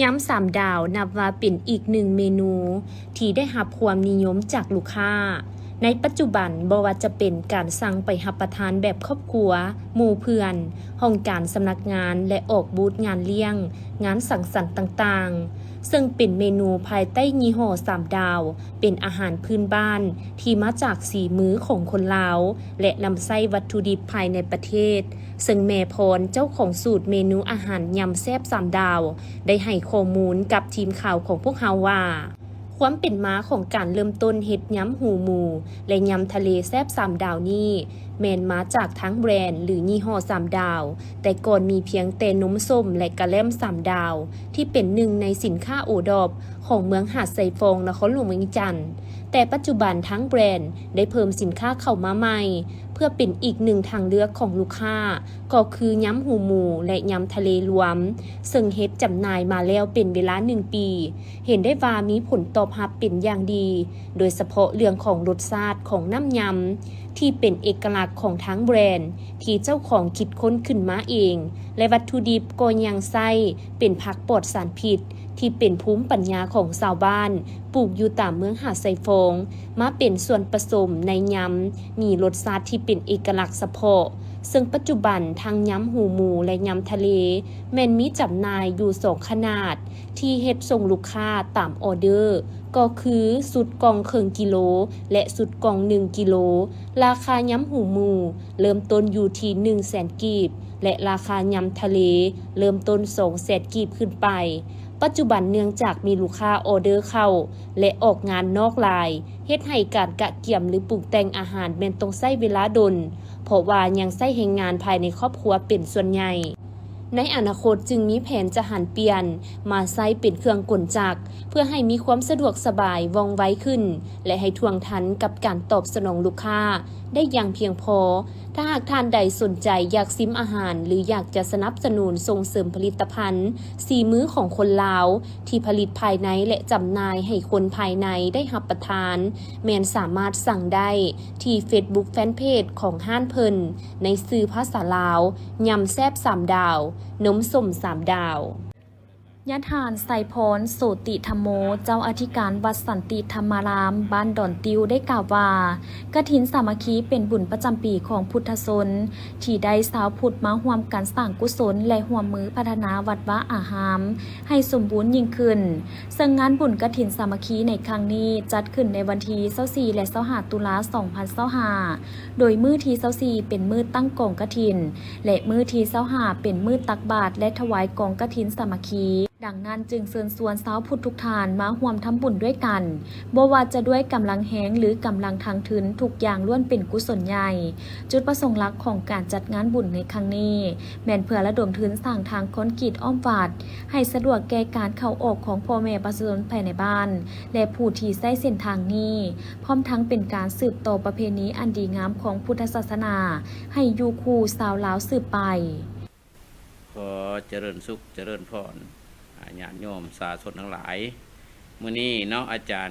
ຍຳສາມດາວນັບວ່າເປັນອີກໜຶ່ງເມນູທີ່ໄດ້ຮັບຄວາມນິຍົມຈາກລູກຄ້າ. ໃນປັດຈຸບັນ, ບໍ່ວ່າຈະເປັນການສັ່ງໄປຮັບປະທານແບບຄອບຄົວ, ໝູ່ເພື່ອນ, ຫ້ອງການສຳນັກງານ ແລະ ອອກບູດງານລ້ຽງ, ງານສັງສັນຕ່າງໆ, ເຊິ່ງເປັນເມນູພາຍໃຕ້ຍີ່ຫໍ້ສາມດາວ, ເປັນອາຫານພື້ນບ້ານທີ່ມາຈາກສີມືຂອງຄົນລາວ ແລະ ນຳໃຊ້ວັດຖຸດິບພາຍໃນປະເທດ, ເຊິ່ງແມ່ພອນ, ເຈົ້າຂອງສູດເມນູອາຫານຍຳແຊບສາມດາວ ໄດ້ໃຫ້ຂໍ້ມູນກັບທີມຂ່າວຂອງພວກເຮົາວ່າ, ຄວາມເປັນມາຂອງການເລີ່ມຕົ້ນເຮັດຍຳຫູໝູ ແລະ ຍຳທະເລແຊບສາມດາວນີ້ ແມ່ນມາຈາກທາງແບຣນ ຫຼື ຍີ່ຫໍ້ສາມດາວ, ແຕ່ກ່ອນມີພຽງແຕ່ນົມສົ້ມ ແລະ ກະແລັມສາມດາວ ທີ່ເປັນໜຶ່ງໃນສິນຄ້າໂອດອບຂອງເມືອງຫາດຊາຍຟອງ ນະຄອນຫຼວງວຽງຈັນ. ແຕ່ປັດຈຸບັນທາງແບຣນໄດ້ເພີ່ມສິນຄ້າເຂົ້າມາໃໝ່ ເພື່ອເປັນອີກໜຶ່ງທາງເລືອກຂອງລູກຄ້າ ກໍຄືຍຳຫູໝູ ແລະ ຍຳທະເລລວມ, ເຊິ່ງເຮັດຈຳໜ່າຍມາແລ້ວເປັນເວລາໜຶ່ງປີ. ເຫັນໄດ້ວ່າມີຜົນຕອບຮັບເປັນຢ່າງດີ, ໂດຍສະເພາະເລື່ອງຂອງລົດຊາດຂອງນ້ຳຍຳ ທີ່ເປັນເອກະລັກຂອງທາງແບຣນ ທີ່ເຈົ້າຂອງຄິດຄົ້ນຂຶ້ນມາເອງ ແລະ ວັດຖຸດິບກໍຍັງໃຊ້ເປັນຜັກປອດສານພິດ ທີ່ເປັນພູມປັນຍາຂອງຊາວບ້ານ ປູກຢູ່ຕາມເມືອງຫາດຊາຍຟອງ ມາເປັນສ່ວນປະສົມໃນຍຳ ມີລົດຊາດທີ່ເປັນເອກະລັກສະເພາະ, ເຊິ່ງປັດຈຸບັນທັງຍຳຫູໝູ ແລະ ຍຳທະເລ ແມ່ນມີຈຳໜ່າຍຢູ່ສອງຂະໜາດ ທີ່ເຮັດສົ່ງລູກຄ້າຕາມອໍເດີ ກໍຄືຊຸດກ່ອງເຄິ່ງກິໂລ ແລະ ຊຸດກ່ອງໜຶ່ງກິໂລ. ລາຄາຍຳຫູໝູເລີ່ມຕົ້ນຢູ່ທີ່ໜຶ່ງແສນກີບ ແລະ ລາຄາຍຳທະເລເລີ່ມຕົ້ນສອງແສນກີບຂຶ້ນໄປ. ປັດຈຸບັນເນື່ອງຈາກມີລູກຄ້າອໍເດີເຂົ້າ ແລະ ອອກງານນອກຫຼາຍ, ເຮັດໃຫ້ການກະກຽມ ຫຼື ປຸງແຕ່ງອາຫານແມ່ນຕ້ອງໃຊ້ເວລາດົນ, ເພາະວ່າຍັງໃຊ້ແຮງງານພາຍໃນຄອບຄົວເປັນສ່ວນໃຫຍ່. ໃນອະນາຄົດຈຶ່ງມີແຜນຈະຫັນປ່ຽນມາໃຊ້ເປັນເຄື່ອງກົນຈັກ ເພື່ອໃຫ້ມີຄວາມສະດວກສະບາຍ, ວ່ອງໄວຂຶ້ນ ແລະ ໃຫ້ທ່ວງທັນກັບການຕອບສະໜອງລູກຄ້າໄດ້ຢ່າງພຽງພໍ. ຖ້າຫາກທ່ານໃດສົນໃຈຢາກຊິມອາຫານ ຫຼື ຢາກຈະສະໜັບສະໜູນສົ່ງເສີມຜະລິດຕະພັນສີມືຂອງຄົນລາວ ທີ່ຜະລິດພາຍໃນ ແລະ ຈຳໜ່າຍໃຫ້ຄົນພາຍໃນໄດ້ຮັບປະທານ, ແມ່ນສາມາດສັ່ງໄດ້ທີ່ເຟສບຸກແຟນເພຈຂອງຮ້ານເພິ່ນ ໃນຊື່ພາສາລາວ ຍຳແຊບສາມດາວ, ນົມສົ້ມສາມດາວ. ຍາທ່ານ ໄຊພອນ ໂສຕິທຳໂມ ເຈົ້າອະທິການວັດສັນຕິທຳມາລາມ ບ້ານດອນຕິວ ໄດ້ກ່າວວ່າ, ກະຖິນສາມັກຄີເປັນບຸນປະຈຳປີຂອງພຸດທະຊົນ ທີ່ໄດ້ຊາວພຸດມາຮ່ວມກັນສ້າງກຸສົນ ແລະ ຮ່ວມມືພັດທະນາວັດວາອາຮາມໃຫ້ສົມບູນຍິ່ງຂຶ້ນ. ເຊິ່ງງານບຸນກະຖິນສາມັກຄີໃນຄັ້ງນີ້ ຈັດຂຶ້ນໃນວັນທີຊາວສີ່ ແລະ ຊາວຫ້າ ຕຸລາ ສອງພັນຊາວຫ້າ ໂດຍມື້ທີຊາວສີ່ເປັນມື້ຕັ້ງກອງກະຖິນ ແລະ ມື້ທີຊາວຫ້າເປັນມື້ຕັກບາດ ແລະ ຖວາຍກອງກະຖິນສາມັກຄີ. ດັ່ງນັ້ນຈຶ່ງເຊີນຊວນຊາວພຸດທຸກທ່ານມາຮ່ວມທຳບຸນດ້ວຍກັນ, ບໍ່ວ່າຈະດ້ວຍກຳລັງແຮງ ຫຼື ກຳລັງທາງທຶນ, ທຸກຢ່າງລ້ວນເປັນກຸສົນໃຫຍ່. ຈຸດປະສົງຫຼັກຂອງການຈັດງານບຸນໃນຄັ້ງນີ້ ແມ່ນເພື່ອລະດົມທຶນສ້າງທາງຄອນກຣີດອ້ອມວັດ ໃຫ້ສະດວກແກ່ການເຂົ້າອອກຂອງພໍ່ແມ່ປະຊາຊົນພາຍໃນບ້ານ ແລະ ຜູ້ທີ່ໃຊ້ເສັ້ນທາງນີ້, ພ້ອມທັງເປັນການສືບຕໍ່ປະເພນີອັນດີງາມຂອງພຸດທະສາສະໜາ ໃຫ້ຢູ່ຄູ່ຊາວລາວສືບໄປ. ຂໍຈະເລີນສຸກຈະເລີນພອນ ອາ ຍາດໂຍມສາຊົນທັງຫຼາຍ. ມື້ນີ້ເນາະ ອາຈານ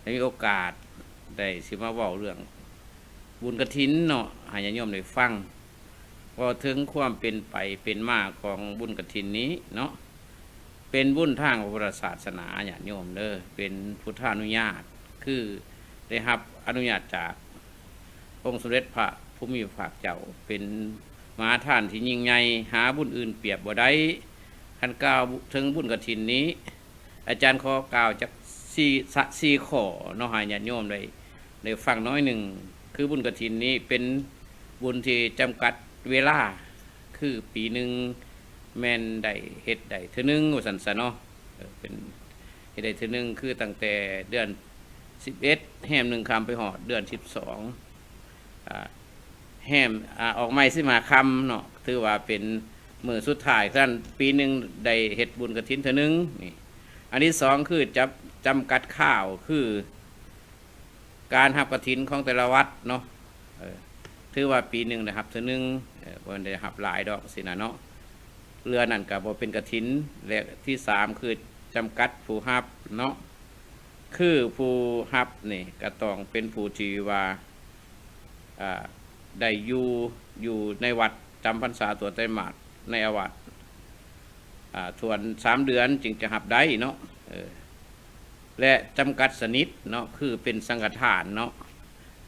ໄດ້ມີໂອກາດໄດ້ຊິມາເວົ້າເລື່ອງບຸນກະຖິນເນາະ ໃຫ້ຍາດໂຍມໄດ້ຟັງ ເວົ້າເຖິງຄວາມເປັນໄປເປັນມາຂອງບຸນກະຖິນນີ້ເນາະ. ເປັນບຸນທາງພະພຸດທະສາສະໜາ ຍາດໂຍມເດີ, ເປັນພຸດທານຸຍາດ ຄືໄດ້ຮັບອະນຸຍາດຈາກ ອົງສົມເດັດພະຜູ້ມີພະພາກເຈົ້າ ເປັນມະຫາທານທີ່ຍິ່ງໃຫຍ່ ຫາບຸນອື່ນປຽບບໍ່ໄດ້. ຄັນກ່າວເຖິງບຸນກະຖິນນີ້ ອາຈານຂໍກ່າວຈັກສີ່ ສະ ສີ່ຂໍ້ເນາະ ໃຫ້ຍາດໂຍມໄດ້ ໄດ້ຟັງໜ້ອຍໜຶ່ງ. ຄືບຸນກະຖິນນີ້ເປັນບຸນທີ່ຈຳກັດເວລາ ຄືປີໜຶ່ງແມ່ນໄດ້ເຮັດໄດ້ເທື່ອໜຶ່ງວ່າຊັ້ນຊະເນາະ. ເອີ ເປັນ ເຮັດໄດ້ເທື່ອໜຶ່ງ ຄືຕັ້ງແຕ່ເດືອນສິບເອັດ ແຮມໜຶ່ງຄ່ຳ ໄປຮອດເດືອນສິບສອງ ອາ ແຮມ ອາ ອອກໃໝ່ສິບຫ້າຄ່ຳເນາະ ຖືວ່າເປັນມື້ສຸດທ້າຍ. ສະນັ້ນປີໜຶ່ງໄດ້ເຮັດບຸນກະຖິນເທື່ອໜຶ່ງນີ້. ອັນທີສອງຄືຈຳ ຈຳກັດຄາວ ຄື ການຮັບກະຖິນຂອງແຕ່ລະວັດເນາະ ເອີ ຖືວ່າປີໜຶ່ງໄດ້ຮັບເທື່ອໜຶ່ງ ເອີ ບໍ່ແມ່ນໄດ້ຮັບຫຼາຍດອກຊີ້ນະເນາະ. ເຫຼືອນັ້ນກໍບໍ່ເປັນກະຖິນ. ແລະ ທີສາມຄືຈຳກັດຜູ້ຮັບເນາະ ຄືຜູ້ຮັບນີ້ກໍຕ້ອງເປັນຜູ້ທີ່ວ່າ ອາ ໄດ້ຢູ່ ຢູ່ໃນວັດຈຳພັນສາຕົວະໄຕຣມາດໃນອາວາດ ອາ ຖ້ວນສາມເດືອນຈຶ່ງຈະຮັບໄດ້ເນາະ ເອີ ແລະ ຈຳກັດຊະນິດເນາະ ຄືເປັນສັງຄະທານເນາະ.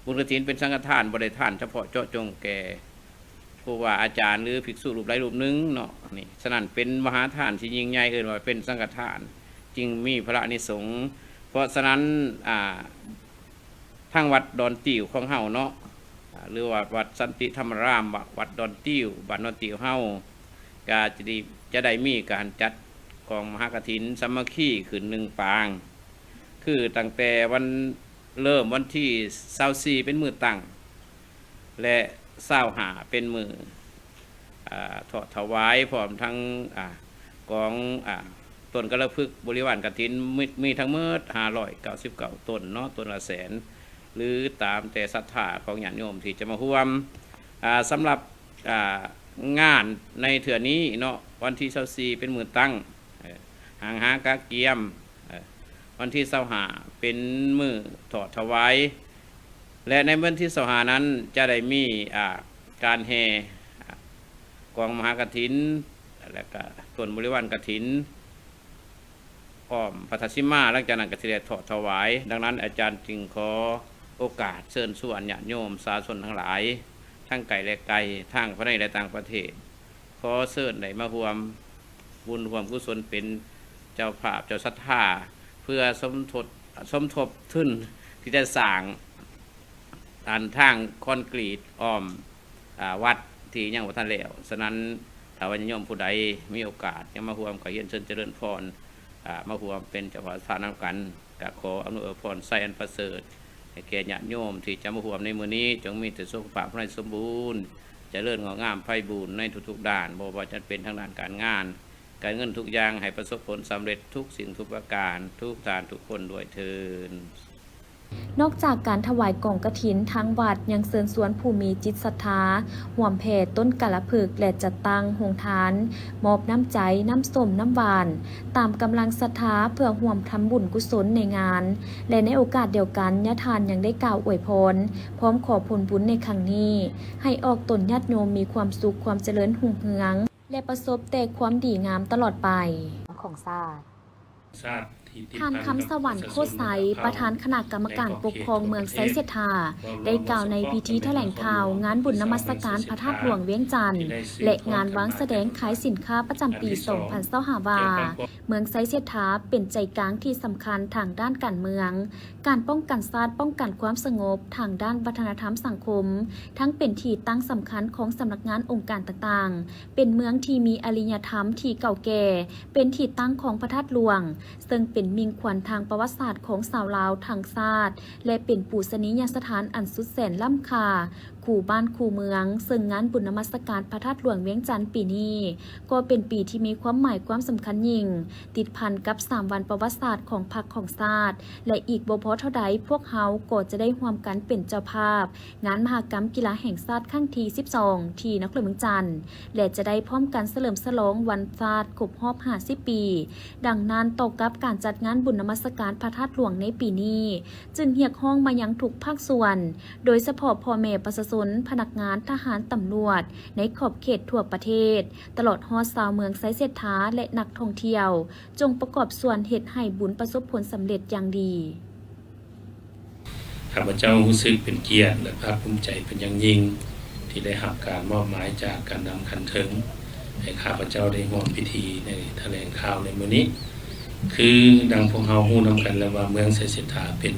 ບຸນກະຖິນເປັນສັງຄະທານ ບໍ່ໄດ້ທານສະເພາະເຈາະຈົງແກ່ຜູ້ວ່າອາຈານ ຫຼື ພິກສຸຮູບໃດຮູບໜຶ່ງເນາະ ນີ້. ສະນັ້ນເປັນມະຫາທານທີ່ຍິ່ງໃຫຍ່ ເອີ້ນວ່າເປັນສັງຄະທານ ຈຶ່ງມີພະລາອານິສົງ. ເພາະສະນັ້ນ ອາ ທາງວັດດອນຕິວຂອງເຮົາເນາະ ອາ ຫຼືວ່າວັດສັນຕິທຳມະລາມ ວັດ ວັດດອນຕິວ ບ້ານດອນຕິວເຮົາ ກະຈະໄດ້ ຈະໄດ້ມີການຈັດກອງມະຫາກະຖິນສາມັກຄີຂຶ້ນໜຶ່ງປາງ ຄືຕັ້ງແຕ່ວັນ ເລີ່ມວັນທີຊາວສີ່ເປັນມື້ຕັ້ງ ແລະ ຊາວຫ້າເປັນມື້ ອາ ເທາະຖວາຍ ພ້ອມທັງ ອາ ກອງ ອາ ຕົ້ນກາລະພຶກ ບໍລິວານກະຖິນ ມີ ມີທັງໝົດຫ້າຮ້ອຍເກົ້າສິບເກົ້າຕົ້ນເນາະ ຕົ້ນລະແສນ ຫຼື ຕາມແຕ່ສັດທາຂອງຍາດໂຍມທີ່ຈະມາຮ່ວມ. ອາ ສຳລັບ ອາ ງານໃນເທື່ອນີ້ເນາະ ວັນທີຊາວສີ່ເປັນມື້ຕັ້ງ ເອີ ຫາງຫາກະກຽມ ເອີ ວັນທີຊາວຫ້າເປັນມື້ເທາະຖວາຍ ແລະ ໃນວັນທີຊາວຫ້ານັ້ນຈະໄດ້ມີ ອາ ການແຫ່ ອາ ກອງມະຫາກະຖິນ ແລະ ກະຕົ້ນບໍລິວານກະຖິນ ອ້ອມພັດທະສີມາ ຫຼັງຈາກນັ້ນກະຊິໄດ້ເທາະຖວາຍ. ດັ່ງນັ້ນອາຈານຈຶ່ງຂໍໂອກາດເຊີນຊວນຍາດໂຍມສາຊົນທັງຫຼາຍ ທັງໃກ້ແລະໄກ ທັງພາຍໃນ ແລະ ຕ່າງປະເທດ ຂໍເຊີນໄດ້ມາຮ່ວມບຸນຮ່ວມກຸສົນເປັນເຈົ້າພາບເຈົ້າສັດທາ ເພື່ອສົມທົບ ສົມທົບທຶນທີ່ຈະສ້າງ ອັນທາງຄອນກຣີດອ້ອມ ອາ ວັດທີ່ຍັງບໍ່ທັນແລ້ວ. ສະນັ້ນ ຖ້າວ່າຍາດໂຍມຜູ້ໃດມີໂອກາດຢາກມາຮ່ວມ ກໍຮຽນເຊີນຈະເລີນພອນ ອາ ມາຮ່ວມເປັນເຈົ້າພາບສານຳກັນ. ກໍຂໍອຳນວຍອວຍພອນໄຊອັນປະເສີດ ໃຫ້ແກ່ຍາດໂຍມທີ່ຈະມາຮ່ວມໃນມື້ນີ້ ຈົ່ງມີແຕ່ສຸຂະພາບພະລາອານິສົງສົມບູນ ຈະເລີນງອກງາມໄພບູນໃນທຸກໆດ້ານ ບໍ່ວ່າຈະເປັນທາງດ້ານການງານ ການເງິນທຸກຢ່າງ ໃຫ້ປະສົບຜົນສຳເລັດທຸກສິ່ງທຸກປະການ ທຸກທ່ານທຸກຄົນດ້ວຍເທີ້ນ. ນອກຈາກການຖວາຍກອງກະຖິນ, ທາງວັດຍັງເຊີນຊວນຜູ້ມີຈິດສັດທາ ຮ່ວມແຜ່ຕົ້ນກາລະພຶກ ແລະ ຈັດຕັ້ງໂຮງທານ ມອບນ້ຳໃຈ, ນ້ຳສົ້ມ, ນ້ຳຫວານ ຕາມກຳລັງສັດທາ ເພື່ອຮ່ວມທຳບຸນກຸສົນໃນງານ ແລະ ໃນໂອກາດດຽວກັນ, ຍາທ່ານຍັງໄດ້ກ່າວອວຍພອນ ພ້ອມຂໍຜົນບຸນໃນຄັ້ງນີ້ ໃຫ້ອອກຕົນຍາດໂຍມມີຄວາມສຸກ, ຄວາມຈະເລີນຮຸ່ງເຮືອງ ແລະ ປະສົບແຕ່ຄວາມດີງາມຕະຫຼອດໄປ. ຂອງຊາດ. ທ່ານ ຄຳສະຫວັນ ໂຄດໄຊ, ປະທານຄະນະກຳມະການປົກຄອງເມືອງໄຊເສດຖາ ໄດ້ກ່າວໃນພິທີຖະແຫຼງຂ່າວງານບຸນນະມັດສະການພະທາດຫຼວງວຽງຈັນ ແລະ ງານວາງສະແດງຂາຍສິນຄ້າປະຈຳປີສອງພັນຊາວຫ້າວ່າ, ເມືອງໄຊເສດຖາເປັນໃຈກາງທີ່ສຳຄັນທາງດ້ານການເມືອງ, ການປ້ອງກັນຊາດ, ປ້ອງກັນຄວາມສະຫງົບ, ທາງດ້ານວັດທະນະທຳສັງຄົມ, ທັງເປັນທີ່ຕັ້ງສຳຄັນຂອງສຳນັກງານອົງການຕ່າງໆ, ເປັນເມືອງທີ່ມີອາລິຍະທຳທີ່ເກົ່າແກ່, ເປັນທີ່ຕັ້ງຂອງພະທາດຫຼວງ, ເຊິ່ງເປັນມິ່ງຂວັນທາງປະຫວັດສາດຂອງຊາວລາວທັງຊາດ ແລະ ເປັນປູຊະນີຍະສະຖານອັນສຸດແສນລ້ຳຄ່າ ຄູ່ບ້ານຄູ່ເມືອງ, ເຊິ່ງງານບຸນນະມັດສະການພະທາດຫຼວງວຽງຈັນປີນີ້ ກໍເປັນປີທີ່ມີຄວາມໝາຍຄວາມສຳຄັນຍິ່ງ, ຕິດພັນກັບສາມວັນປະຫວັດສາດຂອງພັກຂອງຊາດ ແລະ ອີກບໍ່ພໍເທົ່າໃດ ພວກເຮົາກໍຈະໄດ້ຮ່ວມກັນເປັນເຈົ້າພາບ ງານມະຫະກຳກິລາແຫ່ງຊາດຄັ້ງທີສິບສອງ ທີ່ນະຄອນຫຼວງວຽງຈັນ ແລະ ຈະໄດ້ພ້ອມກັນສະເຫຼີມສະຫຼອງວັນຊາດຄົບຮອບຫ້າສິບປີ. ດັ່ງນັ້ນ, ຕໍ່ກັບການຈັດງານບຸນນະມັດສະການພະທາດຫຼວງໃນປີນີ້, ຈຶ່ງຮຽກຮ້ອງມາຍັງທຸກພາກສ່ວນ, ໂດຍສະເພາະພໍ່ແມ່ປະຊາຊົນ, ພະນັກງານ, ທະຫານ, ຕຳຫຼວດ ໃນຂອບເຂດທົ່ວປະເທດ, ຕະຫຼອດຮອດຊາວເມືອງໄຊເສດຖາ ແລະ ນັກທ່ອງທ່ຽວ, ຈົ່ງປະກອບສ່ວນເຮັດໃຫ້ບຸນປະສົບຜົນສຳເລັດຢ່າງດີ. ຂ້າພະເຈົ້າຮູ້ສຶກເປັນກຽດ ແລະ ພາກພູມໃຈເປັນຢ່າງຍິ່ງ ທີ່ໄດ້ຮັບການມອບໝາຍຈາກການນຳຂັ້ນເທິງ ໃຫ້ຂ້າພະເຈົ້າໄດ້ຮ່ວມພິທີໃນຖະແຫຼງຂ່າວໃນມື້ນີ້. ຄືດັ່ງພວກເຮົາຮູ້ນຳກັນແລ້ວວ່າ ເມືອງໄຊເສດຖາເປັນ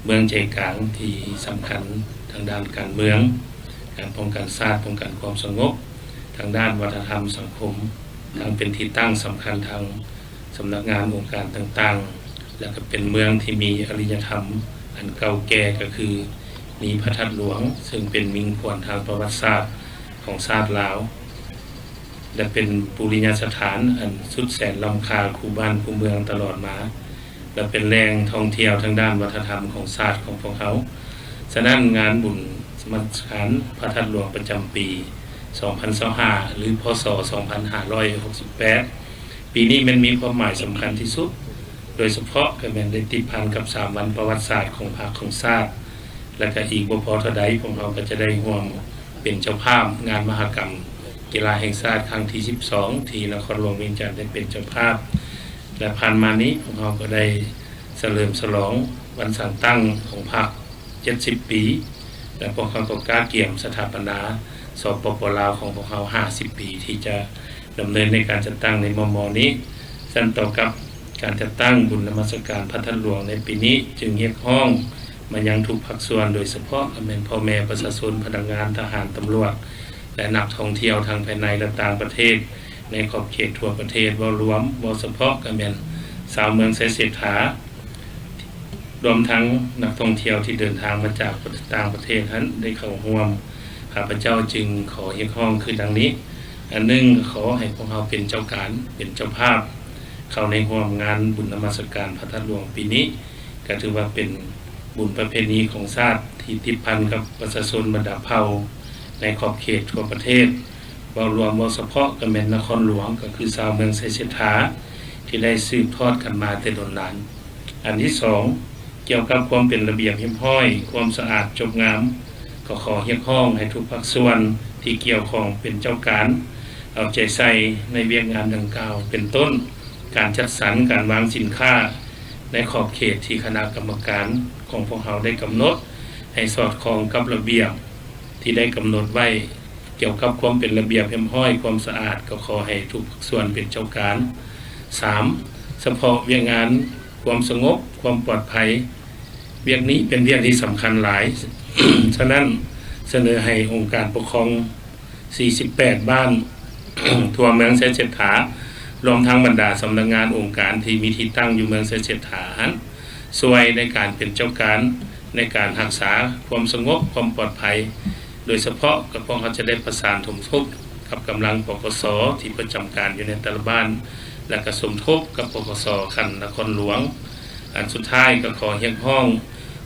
ເມືອງໃຈກາງທີ່ສຳຄັນທາງດ້ານການເມືອງ, ການປ້ອງກັນຊາດ, ປ້ອງກັນຄວາມສະຫງົບ, ທາງດ້ານວັດທະນະທຳສັງຄົມ, ທັງເປັນທີ່ຕັ້ງສຳຄັນທາງ ສຳນັກງານອົງການຕ່າງໆ ແລະ ກໍເປັນເມືອງທີ່ມີອາລິຍະທຳອັນເກົ່າແກ່ ກໍຄືມີພະທາດຫຼວງ ເຊິ່ງເປັນມິ່ງຂວັນທາງປະຫວັດສາດຂອງຊາດລາວ ແລະ ເປັນປູລິຍະສະຖານອັນສຸດແສນລ້ຳຄ່າຄູ່ບ້ານຄູ່ເມືອງຕະຫຼອດມາ ແລະ ເປັນແຫຼ່ງທ່ອງທ່ຽວທາງດ້ານວັດທະນະທຳຂອງຊາດຂອງພວກເຮົາ. ສະນັ້ນ ງານບຸນນະມັດສະການພະທາດຫຼວງປະຈຳປີສອງພັນຊາວຫ້າ ຫຼື ພ.ສ. ສອງພັນຫ້າຮ້ອຍຫົກສິບແປດ ປີນີ້ແມ່ນມີຄວາມໝາຍສຳຄັນທີ່ສຸດ, ໂດຍສະເພາະກໍແມ່ນໄດ້ຕິດພັນກັບສາມວັນປະຫວັດສາດຂອງພັກຂອງຊາດ, ແລະ ກໍອີກບໍ່ພໍເທົ່າໃດ ພວກເຮົາກໍຈະໄດ້ຮ່ວມເປັນເຈົ້າພາບງານມະຫະກຳ ກິລາແຫ່ງຊາດຄັ້ງທີສິບສອງ ທີ່ນະຄອນຫຼວງວຽງຈັນໄດ້ເປັນເຈົ້າພາບ ແລະ ຜ່ານມານີ້ພວກເຮົາກໍໄດ້ສະເຫຼີມສະຫຼອງວັນສ້າງຕັ້ງຂອງພັກເຈັດສິບປີ ແລະ ພວກເຮົາກໍກະກຽມສະຖາປະນາ ສປປ ລາວ ຂອງພວກເຮົາຫ້າສິບປີ ທີ່ຈະດຳເນີນໃນການຈັດຕັ້ງໃນມໍ່ໆນີ້. ຊັ້ນຕໍ່ກັບການຈັດຕັ້ງບຸນນະມັດສະການພະທາດຫຼວງໃນປີນີ້ ຈຶ່ງຮຽກຮ້ອງມາຍັງທຸກພາກສ່ວນ ໂດຍສະເພາະກໍແມ່ນພໍ່ແມ່ປະຊາຊົນ, ພະນັກງານ, ທະຫານ, ຕຳຫຼວດ ແລະ ນັກທ່ອງທ່ຽວທັງພາຍໃນ ແລະ ຕ່າງປະເທດ ໃນຂອບເຂດທົ່ວປະເທດເວົ້າລວມ, ເວົ້າສະເພາະກໍແມ່ນຊາວເມືອງໄຊເສດຖາ ລວມທັງນັກທ່ອງທ່ຽວທີ່ເດີນທາງມາຈາກຕ່າງປະເທດຫັ້ນໄດ້ເຂົ້າຮ່ວມ, ຂ້າພະເຈົ້າຈຶ່ງຂໍຮຽກຮ້ອງຄືດັ່ງນີ້. ອັນໜຶ່ງ, ຂໍໃຫ້ພວກເຮົາເປັນເຈົ້າການ, ເປັນເຈົ້າພາບ ເຂົ້າໃນຮ່ວມງານບຸນນະມັດສະການພະທາດຫຼວງປີນີ້, ກໍຖືວ່າເປັນບຸນປະເພນີຂອງຊາດທີ່ຕິດພັນກັບປະຊາຊົນບັນດາເຜົ່າໃນຂອບເຂດທົ່ວປະເທດ ເວົ້າລວມ, ເວົ້າສະເພາະກໍແມ່ນນະຄອນຫຼວງ ກໍຄືຊາວເມືອງໄຊເສດຖາ ທີ່ໄດ້ສືບທອດກັນມາແຕ່ດົນນານ. ອັນທີສອງ, ກ່ຽວກັບຄວາມເປັນລະບຽບຮຽບຮ້ອຍ, ຄວາມສະອາດຈົບງາມ, ກໍຂໍຮຽກຮ້ອງໃຫ້ທຸກພາກສ່ວນທີ່ກ່ຽວຂ້ອງເປັນເຈົ້າການ ເອົາໃຈໃສ່ໃນວຽກງານດັ່ງກ່າວ ເປັນຕົ້ນ ການຈັດສັນ, ການວາງສິນຄ້າໃນຂອບເຂດທີ່ຄະນະກຳມະການຂອງພວກເຮົາໄດ້ກຳນົດ ໃຫ້ສອດຄ່ອງກັບລະບຽບທີ່ໄດ້ກຳນົດໄວ້. ກ່ຽວກັບຄວາມເປັນລະບຽບຮຽບຮ້ອຍ, ຄວາມສະອາດ, ກໍຂໍໃຫ້ທຸກພາກສ່ວນເປັນເຈົ້າການ. ສາມ, ສະເພາະວຽກງານຄວາມສະຫງົບ, ຄວາມປອດໄພ, ວຽກນີ້ເປັນວຽກທີ່ສຳຄັນຫຼາຍ. ສະນັ້ນ, ສະເໜີໃຫ້ອົງການປົກຄອງສີ່ສິບແປດບ້ານ ທົ່ວເມືອງໄຊເສດຖາ, ລວມທັງບັນດາສຳນັກງານອົງການທີ່ມີທີ່ຕັ້ງຢູ່ເມືອງໄຊເສດຖາຫັ້ນ ຊ່ວຍໃນການເປັນເຈົ້າການ ໃນການຮັກສາຄວາມສະຫງົບ, ຄວາມປອດໄພ, ໂດຍສະເພາະກໍພວກເຮົາຈະໄດ້ປະສານສົມທົບກັບກຳລັງ ປກສ ທີ່ປະຈຳການຢູ່ໃນແຕ່ລະບ້ານ ແລະ ກໍສົມທົບກັບ ປກສ ຂັ້ນນະຄອນຫຼວງ. ອັນສຸດທ້າຍກໍຂໍຮຽກຮ້ອງ